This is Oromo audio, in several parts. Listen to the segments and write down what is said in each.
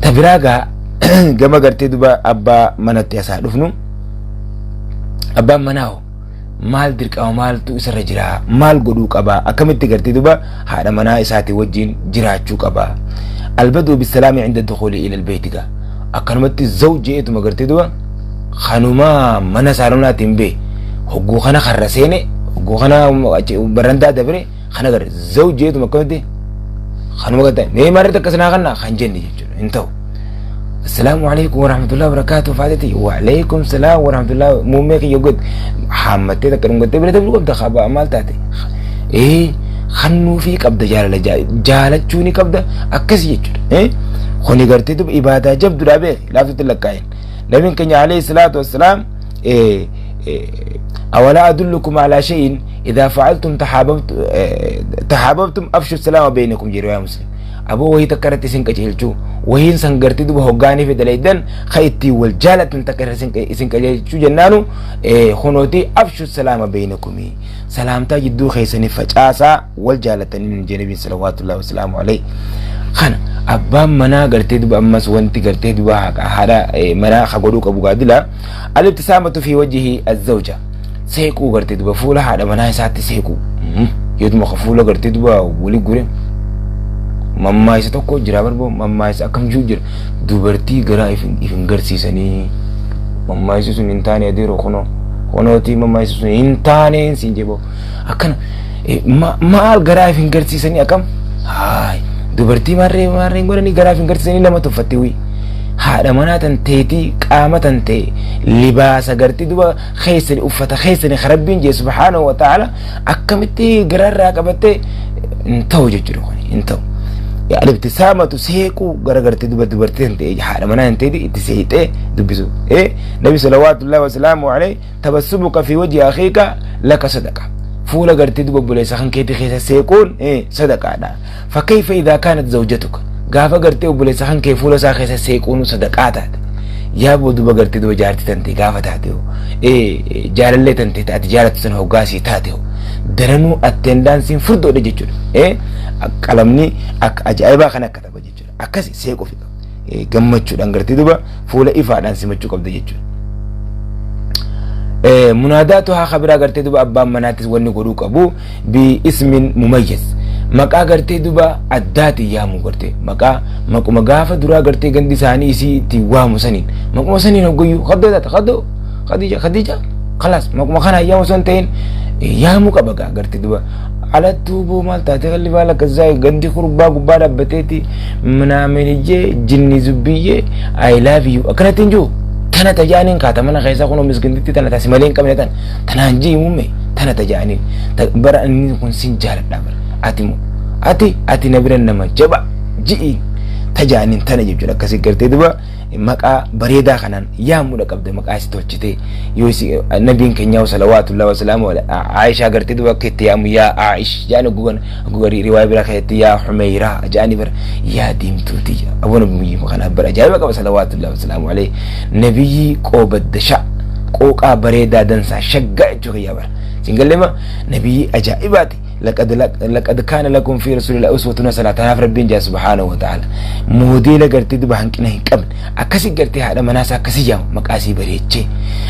Ta biraa gaa gama gartee duba abbaa manatti asaa dhufnu. Abbaan manaa hoo maal dirqama maaltu isarra jira, maal godhuu qaba, akkamitti gartee duba haadha manaa isaatii wajjin jiraachuu qaba? Albaduu bisalaami inda dukuuli ila albeyti gaa akkanumatti zaw je'eetuma gartee duba kanumaa mana saalonaatiin bee hogguu kana karra seene, hogguu kana barandaa dabre kana gara zaw je'eetuma akkamatti kanuma gartee mee maarratti akkas naa kanna kan jenne jechuudha hin ta'u. Assalaamu alaikum warahmatullahi wabarakatuh faatiti. Wa alaikum salaam warahmatullahi. Muummee kiyya godhe haammattee takka dhungattee bira dabruu qabda. Kabaa maal taate? Ee, kannuufii qabda, jaalala jaalachuu ni qabda akkasi jechuudha. Ee, kuni gartee duba ibaadaa jabduudha beeki, laaftutti lakkaa'in. Nabiin keenya alayhi salaatu wassalaam, awalaa adullukum alaa shay'in idhaa fa'altum tahaababtum afshu salaama baynakum jedhe riwaayaa Muslim. Aboo wahii takka irratti isin qajeelchuu, wahiin san gartee duba hoggaanii fi dalaydan ka ittiin wal jaalatan takka irra isin qajeelchuu jennaanu, kunooti afshu salaama beeynakumii, salaamtaa jidduu keessanii facaasaa, wal jaalatanii nun jee nabiin salawaatullahi wasalaamu alayhi. Kana abbaan manaa gartee duba ammas wanti gartee duba haadha manaa ka godhuu qabu gaadila alibtisaamatu fi wajhi azzawja, seequu, gartee duba fuula haadha manaa isaatti seequu. Yootuma ka fuula gartee duba wali gure mammaa isa tokko jira barboo, mammaa isa akkam jiru jira, dubartii garaa ifin garsiisanii mammaa isa sun hin taane adeeroo, kunoo kunootii mammaa isa sun hin taane siin jeboo akkana maal garaa ifin garsiisanii akkam haay dubartii maarree maarreen godhanii garaa ifin garsiisanii nama tuffatte. Wii haadha manaa tan teetii qaama tan ta'e libaasa gartee duba keessani uffata keessani rabbiin jee subhaanahu wa ta'ala akkamitti gararraa qabattee hin ta'u jechuudha, kun hin ta'u. Alibtisaamatu seequu gara gartee duba dubartii tan ta'e haadha manaa hin ta'e itti seeqxee dubbisu. Nabi salawaatullahi wasalaamu alayhi, tabassumuka fi wajhi akhiika laka sadaqa. Fuula gartee duba obboleessa kan keetii keessa seequun sadaqaadha. Fakkeeffa idhaa kaanat zawjatuka, gaafa gartee obboleessa kan kee fuula isaa keessa seequun sadaqaa taate. Yaa duba gartee duba jaartii tante gaafa taate hoo, jaalallee tante ati jaalattu sana hoggaasii taate hoo, daranuu attendaansiin furdoodha jechuudha. Qalamni akka ajaa'ibaa kan akka tapha jechuudha. Akkasi seequuf gammachuudhaan gartee duba fuula ifaadhaan simachuu qabda jechuudha. Munaadaatu haa kabiraa gartee duba abbaan manaattis wanni godhuu qabu bi ismin mumayyaz, maqaa gartee duba addaati yaamu, gartee maqaa maquma gaafa duraa gartee gandi isaanii isii itti waamu saniin, maquma saniin hoggayyuu kaddoo taate, kaddoo, Khadija, Khadija, khalaas maquma kana yaamu osoo hin ta'in yaamuu qaba gaa gartee duba alattuu boo maal taate kalli baala kazzaa gandi kurbaa gubbaa dhaabbateeti minaaminijjee jinni zubbiyyee I love you akkanatti hin jiru. Tana tajaaniin kaata mana keessaa kunoo miskintitti tana tasi malee hin qabne tan tanaan jii muumme tana tajaaniin bara inni kun sin jaaladha bara ati moo ati ati na bira nama jaba ji'i tajaaniin tana jechuudha. Akkasii gartee duba maqaa bareedaa kanaan yaamuudha qabda, maqaa isi tolchite yoo isi nabiin keenyaa salawaatullahi wasalaamu Aishaa gartee duba akka itti yaamu yaa Aish jedhan gugan gugari, riwaaya biraa keessatti yaa Humeyraa jedhani bara yaa diimtuuti aboo nabiyyi kanaaf bara ajaa'iba qaba salawaatullahi wasalaamu alayhi, nabiyyi qoobaddasha qooqaa bareedaa dansaa shaggaa jechuu kiyyaa bara singallema nabiyyi ajaa'ibaati. Laqad kaana lakum fi rasuulillah uswatun hasana, tanaaf rabbiin jaa subhaanahu wa ta'ala moodeela gartee duba hanqina hin qabne. Akkasi gartee haadha manaas akkasi jaamu maqaa isii bareechee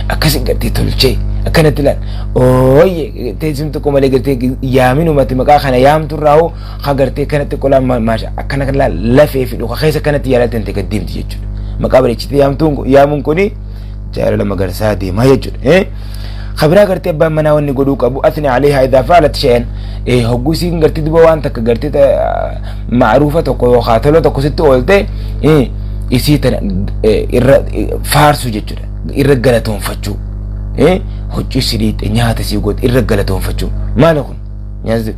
akkasi gartee tolchee akkanatti ilaal ooyye teessum tokko malee gartee yaaminumatti maqaa kana yaamturraa hoo ha gartee kanatti qolaa maasha akkana kan laal lafee fi dhuka keessa kanatti yaalatti hin gaddeemti jechuudha. Maqaa bareechitee yaamtuun yaamuun kuni jaalala magarsaa deemaa jechuudha. Kabiraa gartee abbaan manaa wanni godhuu qabu athni alayhaa idhaa fa'alat shay'an, hogguu isiin gartee duba waan takka gartee ma'ruufa tokko yookaan tola tokko sitti oolte isii tana irra faarsuu jechuudha, irra galatoonfachuu, huccuu si dhiixe, nyaata si goote irra galatoonfachuu. Maali kun nyaata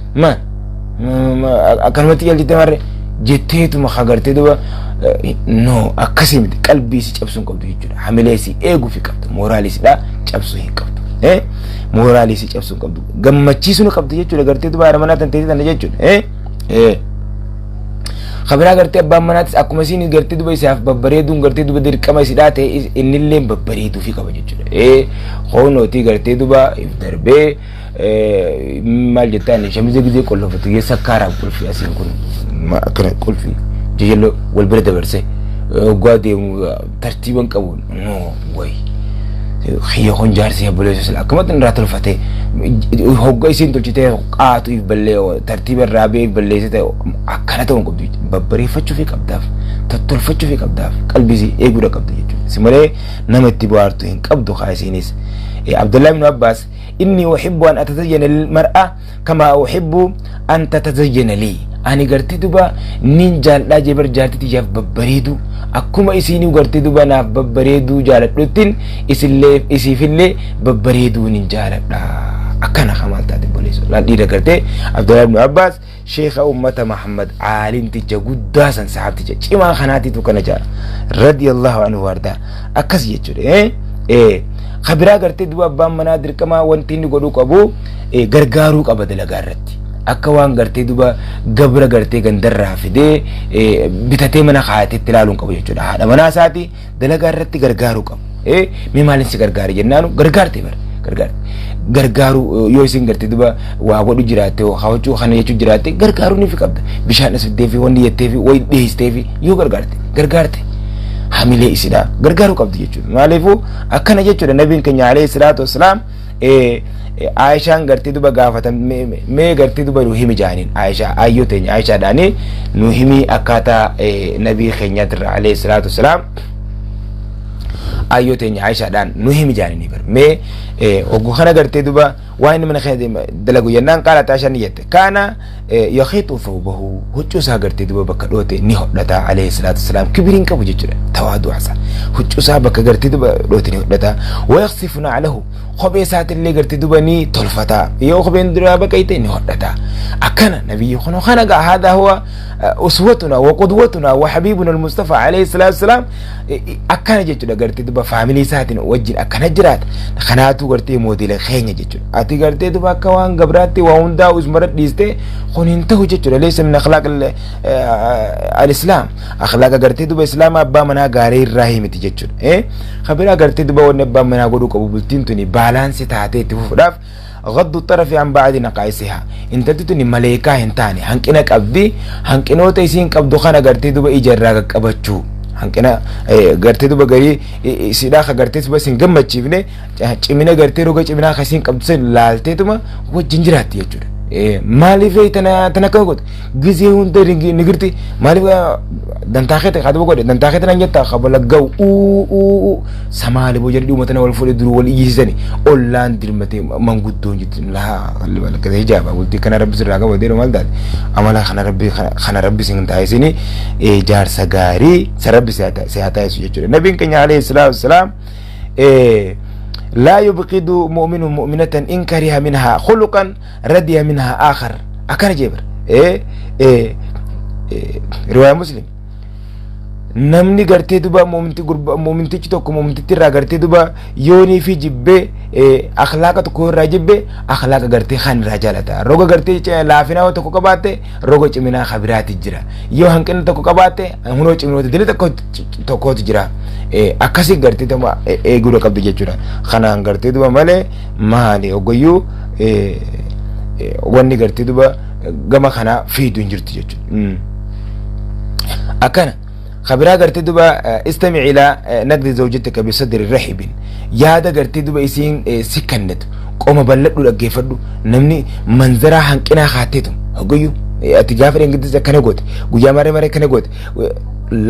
maal akkanumatti jaljitte marre jetteetuma ka gartee duba no akkasii miti, qalbii si cabsuu hin qabdu jechuudha. Hamilee si eeguu fi qabdu, mooraalii sidhaa cabsuu hin qabdu, mooraalii si cabsuu hin qabdu, gammachiisuu ni qabdu jechuudha gartee duba haadha manaa tan teessee tana jechuudha. Kabiraa gartee abbaan manaatis akkuma isiin gartee duba isaaf babbareeduun gartee duba dirqama isidhaa ta'e innillee babbareeduu fi qaba jechuudha. Hoonootii gartee duba if darbee maal jettaan shamizee gizee qollofatu yee sakkaaraaf qulfii asiin kun akkana qulfii jajalloo wal bira dabarsee Hoggaa deemu tartiiban qabu no way. Xiyya kun jaarsi obboleessa sila akkamatti irraa tolfatee hogga isiin tolchitee qaatu if ballee tartiiba irraa ba'ee if balleessite akkana ta'uu hin qabdu babbareeffachuu fi qabdaaf tottolfachuu fi qabdaaf qalbii isii eeguudha qabdu jechuudha. Si malee nama itti bohaartu hin qabdu kaa isiinis. Abdullah ibn Abbas inni uhibbu an atazayyana lil mar'a kama uhibbu an tatazayyana lii. Ani gartee duba nin jaalladhaa jee bar jaartii tiyyaaf babbareeduu akkuma isiinuu gartee duba naaf babbareeduu jaaladhuttin isillee isiifillee babbareeduu nin jaaladha. Akkana kamaal taate obboleessoo. Laal dhiira gartee Abdullah ibn Abbaas sheekha ummata Muhammad aalimticha guddaa san sahaabticha cimaa kanaatiitu kana jaa radiyallahu anhu wardaa akkas jechuudha. Kabiraa gartee duba abbaan manaa dirqamaa wanti inni godhuu qabu gargaaruu qaba dalagaa irratti. Akka waan gartee duba gabra gartee gandarraa fidee bitatee mana kaayateetti ilaaluu hin qabu jechuudha. Haadha manaa isaati dalagaa irratti gargaaruu qabu. Mee maaliin si gargaare jennaanu gargaarte bara gargaarte. Gargaaruu yoo isin gartee duba waa godhu jiraatte hawachuu kana jechuu jiraatte gargaaruu ni fi qabda. Bishaan as fiddee fi wanni jettee fi wayi dhiyeessitee fi yoo gargaarte gargaarte. Hamilee isidhaa gargaaruu qabdi jechuudha. Maaliifuu akkana jechuudha nabiin keenya alayhi salaatu wassalaam Aayishaan gartee duba gaafatan mee gartee duba nu himi jaaniin Aayishaa ayyoo teenya Aayishaadhaani nu himi akkaataa nabii keenyaatirra alayhi salaatu wassalaam ayyoo teenya Aayishaadhaan nu himi jaaniin bar mee oggu kana gartee duba waan inni mana keenya dalagu jennaan qaalat Aayishaan ni jette kaana yakiixu thawbahu huccuu isaa gartee duba bakka dhoote ni hodhata alayhi salaatu wassalaam kibiriin qabu jechuudha tawaaduu isaa huccuu isaa bakka gartee duba dhoote ni hodhata wayaqsifu na'lahu kophee isaatillee gartee duba ni tolfata yoo kopheen duraa baqayte ni hodhata akkana nabiyyi kun kana gaa haadaa huwa uswatuna wa qudwatuna wa habibuna al-mustafa alayhi salaatu wassalaam akkana jechuudha gartee duba faamilii isaatiin wajjin akkana jiraata kanaatu gartee moodeela keenya jechuudha ati gartee duba akka waan gabraatti waa hundaa usmara dhiiste kun hin ta'u jechuudha leessa min akhlaaq al-islaam akhlaaqa gartee duba islaama abbaa manaa gaarii irraa himiti jechuudha kabiraa gartee duba wanni abbaa manaa godhuu qabu bultiin tuni baalaansi taatee itti fufuudhaaf gaddu xarafi an ba'adi naqaa'isiha intalti tuni maleekaa hin taane hanqina qabdi hanqinoota isiin qabdu kana gartee duba ija irraa qaqqabachuu hanqina gartee duba garii isiidhaa ka gartee duba isin gammachiifne cimina gartee roga ciminaa ka isiin qabdu san laalteetuma wajjin jiraatti jechuudha. Maaliif tana tana akka goote gizee hunda nigirti maaliif dantaa keete haa duba godhe dantaa keete nan jetta kabala ga'u uu uu samaali boo jedhi dhuma tana wal fuudhe duruu wal iyyisisani ollaan dirmatee manguddoon jirti laa qalli bala akkasii hijaaba bultii kana rabbi sirraa qaba deemu maal taate amala kana rabbi kana rabbi sin taasisini jaarsa gaarii sa rabbi si haa taasisu jechuudha nabiin keenya alayhi salaatu wassalaam laa yubqidu mu'minu mu'minatan in kariha minhaa khuluqan radiya minhaa aakhar akkana jee bar riwaaya muslim namni gartee duba mu'minti gurba mu'mintichi tokko mu'mintitti irraa gartee duba yoonii fi jibbee akhlaaqa tokko irraa jibbe akhlaaqa gartee kan irraa jaalata roga gartee laafinaa tokko qabaatte roga ciminaa kabiraati jira yoo hanqina tokko qabaatte hunoo ciminoota dili tokko tokkootu jira akkasii gartee duba eeguudha qabdi jechuudha kanaan gartee duba malee maali ogoyyuu wanni gartee duba gama kanaa fiidu hin jirtu jechuudha akkana kabiraa gartee duba istami ilaa naqdi zawjatika bisadri rahibin yaada gartee duba isiin si kennitu qoma bal'adhu dhaggeeffadhu namni manzaraa hanqinaa kaatteetu hogayyuu ati gaafa dheengiddis akkana goote guyyaa maree maree akkana goote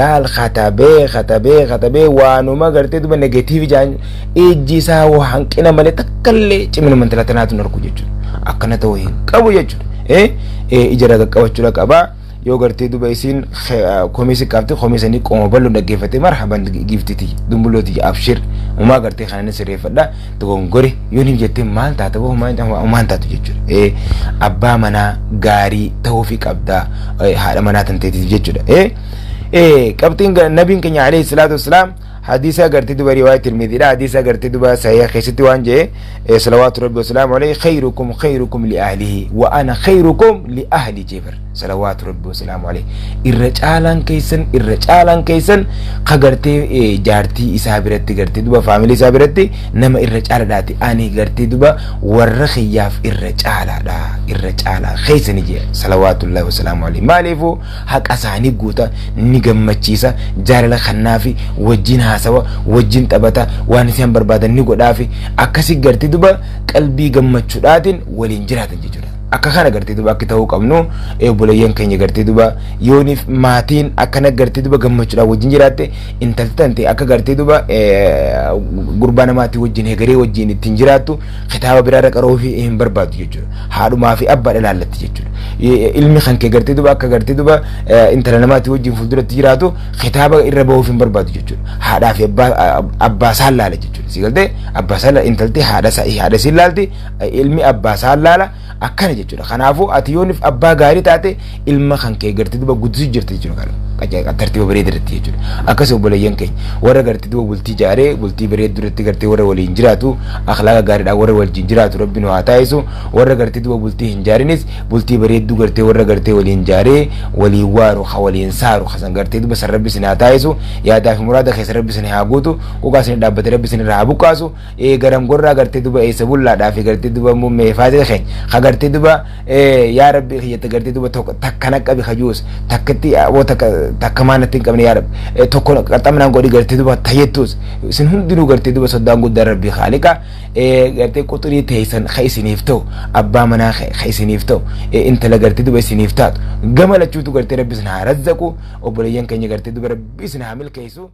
laal katabee katabee katabee waanuma gartee duba negatiivi jaan ijji isaa hanqina malee takkallee cimina mantala tanaatu hin argu jechuudha akkana ta'uu hin qabu jechuudha ija raga qabachuudha qabaa yoo gartee duba isiin komii si qaabte komii sanii qoma bal'oon dhaggeeffate marhaban giiftiti dumbulooti abshir umaa gartee kana ni sirreeffadha dogongore yoo ni jettee maal taata boo humaan taatu jechuudha abbaa manaa gaarii ta'uufi qabda haadha manaa tan teetiif jechuudha qabxiin nabiin keenya alayhi salaatu wassalaam Hadiisa gartee duba riwaaya Tirmidhiidha. Hadiisa gartee duba sahiha keessatti waan jee, salawaatu rabbi wasalaamu alayhi, khayrukum khayrukum li ahlihi wa ana khayrukum li ahli jeebar, salawaatu rabbi wasalaamu alayhi. Irra caalaan keessan, irra caalaan keessan ka gartee jaartii isaa biratti, gartee duba faamilii isaa biratti nama irra caaladhaati. Ani gartee duba warra kiyyaaf irra caalaadha, irra caalaa keessani jee, salawaatullahi wasalaamu alayhi. Maaliifuu haqa isaanii guuta, ni gammachiisa, jaalala kannaafi, wajjin haasawa, wajjin taphata, waan isaan barbaadan ni godhaafi. Akkasi gartee duba qalbii gammachuudhaatiin waliin jiraatan jechuudha. Akka kana gartee duba akka ta'uu qabnu, obboleeyyan keenya, gartee duba yooniif maatiin akkana gartee duba gammachuudhaan wajjin jiraatte, intalti tante akka gartee duba gurbaa namaatii wajjin hegaree wajjin ittiin jiraattu kitaaba biraarra qaroo fi hin barbaadu jechuudha. Haadhumaa fi abbaadha ilaallatti jechuudha. Ilmi kan kee gartee duba akka gartee duba intala namaatii wajjin fuulduratti jiraatu kitaaba irra bahuuf hin barbaadu jechuudha. Haadhaa fi abbaa isaan laala jechuudha. Si galtee, abbaa isaan intalti haadha siin laalti, ilmi abbaa isaan laala, akkana jechuudha. Kanaafuu ati yoonif abbaa gaarii taate ilma kan kee gartee duba guddisuu jirti jechuudha. Tartiiba bareeda irratti jechuudha. Akkas obboleeyyan keenya, warra gartee duba bultii jaaree bultii bareedduu irratti gartee warra waliin jiraatu, akhlaaqa gaariidhaan warra wajjin jiraatu rabbi nu haa taasisu. Warra gartee duba bultii hin jaarinis bultii bareedduu gartee warra gartee waliin jaaree waliin waaru, ha waliin saaru hasan gartee duba san rabbi sin haa taasisu. Yaadaa fi muraada keessa rabbi sin haa guutu. Quqaa sin dhaabbate rabbi sin irraa haa buqqaasu. Garam gorraa gartee duba eessa bullaadhaa fi gartee duba muummee faatee keenya ha gartee duba yaa rabbi kiyyatti gartee duba takkana qabi kajuus takkatti takka maanatti hin qabne, yaa rabbi tokko qaxxamnaan godhi gartee duba tayyettuus, isin hundinuu gartee duba soddaan guddaan rabbi haaliqa gartee quxurii teessan ka isiniif ta'u, abbaa manaa ka isiniif ta'u, intala gartee duba isiniif taatu gama lachuutu gartee rabbi isin haa razzaqu. Obboleeyyan keenya, gartee duba rabbi isin haa milkeessu.